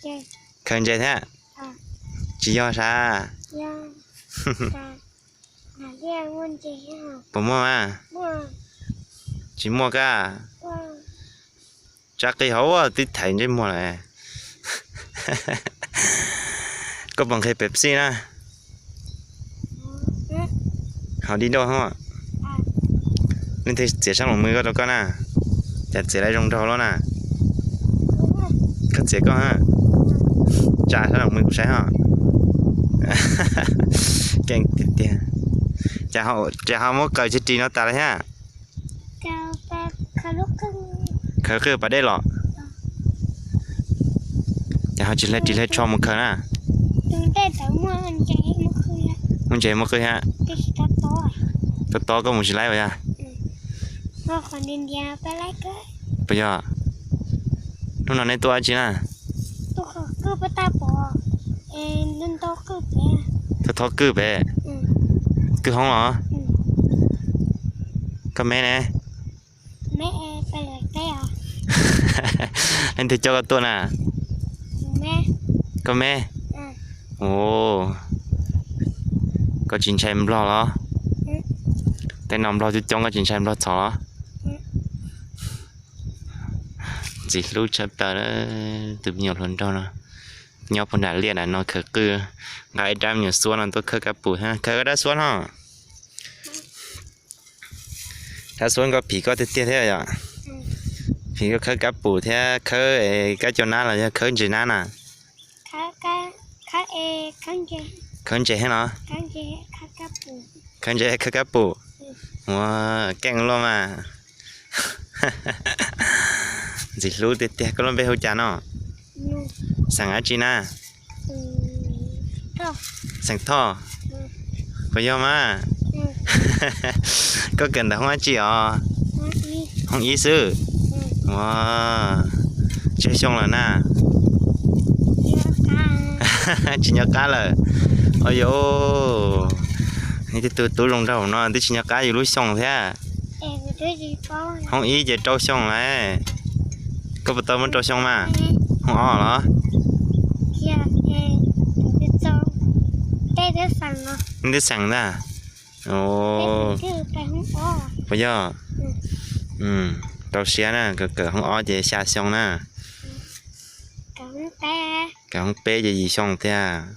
Khaws ntses thiab? Tsis yog sav? Puas muaj mas? Tsis muaj kab. Tsa qi hauv twb thaiv ntsej muag lawm. Koj puas nqhis Pepsi na? Ho di doj ho. Leej twg txiav sab laum mws koj rau koj na? Cas txiav lawv zoo nraug loj na. Koj txiav koj, tsa sab laum mws kuv saib ho. Keej tiag tiag. Cas ho muab kaws tsis ris no tas lawm thiab? Khaws qwj pas dej los? Ces ho tsis hle ris hle tsho mus khaws na. Muaj ntses muaj qwj thiab. Tob tob koj mus tsis laib as yog? Puas yog? Hnub no nej tuaj dab tsi na? Thov thov qwj pem. Qwj hoob los? Koj me ne? Leej twg coj koj tuaj na? Koj me? Koj tsis ntshai nplog los? Tej no nplog coob coob koj tsis ntshai nplog txhom los? Ntxim hlub tshaj plaws tus me nyuam hluas nraug no. Nyob puag nram liaj nram no khawv qwj, nqa ib rab me nyuam xuab no tuaj khawb kab pum thiab. Khawb koj rab xuab no. Rab xuab nkauj phim koj tiag tiag thiab yom? Phim koj khawb kab pum thiab khawb kab cau nab los yog khawb ntses nab na? Khawb ntses thiab no. Khawb ntses khawb kab pum. Ua, keej luaj mas. Ntxim hlub tiag tiag. Koj lub npe hu cas no? Xeem dab tsi na? Xeem Thoj. Puas yog mas? Koj kawm ntawv hoob dab tsi os? Hoob ib xwb. Ua, tsawg xyoo lawm na? Tsis nco qab lawm. Ua yuav, nej tej tug tub zoo nraug no twb tsis nco qab yus lub xyoo thiab. Hoob ib ces rau xyoo lawm. Koj puas tau muaj rau xyoo mas? Hoob ob los? Nej twb xeem ntag. Puas yog? Rau siab na, kawm hoob ob ces xya xyoo na. Kawm hoob peb ces yim xyoo tiag.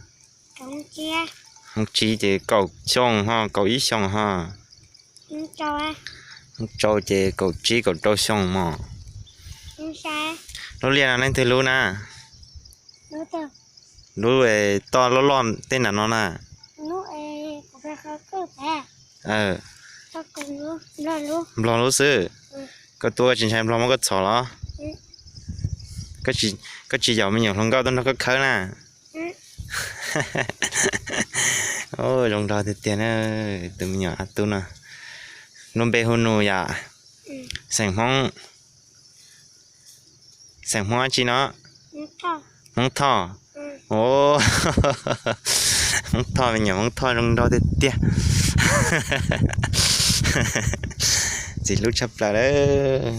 Hoob tsib ces kaum xyoo ho, kaum ib xyoo ho. Hoob rau ces kaum tsib kaum rau xyoo mog. Lub liaj no leej twg lub na? Lub toj loj loj tej nram no na. Nplog lub xwb. Koj tuaj koj tsis ntshai nplog muab koj txhom los? Koj tsis yaum me nyuam hluas nkauj tuaj nrog koj khawb na? Zoo nraug tiag tiag na, tus me nyuam a tub no. Lub npe hu Nus yom? Xeem Hmoob, xeem Hmoob dab tsi no? Hmoob Thoj. Hmoob Thoj, me nyuam Hmoob Thoj zoo nraug tiag tiag. Ntxim hlub tshaj plaws lawm.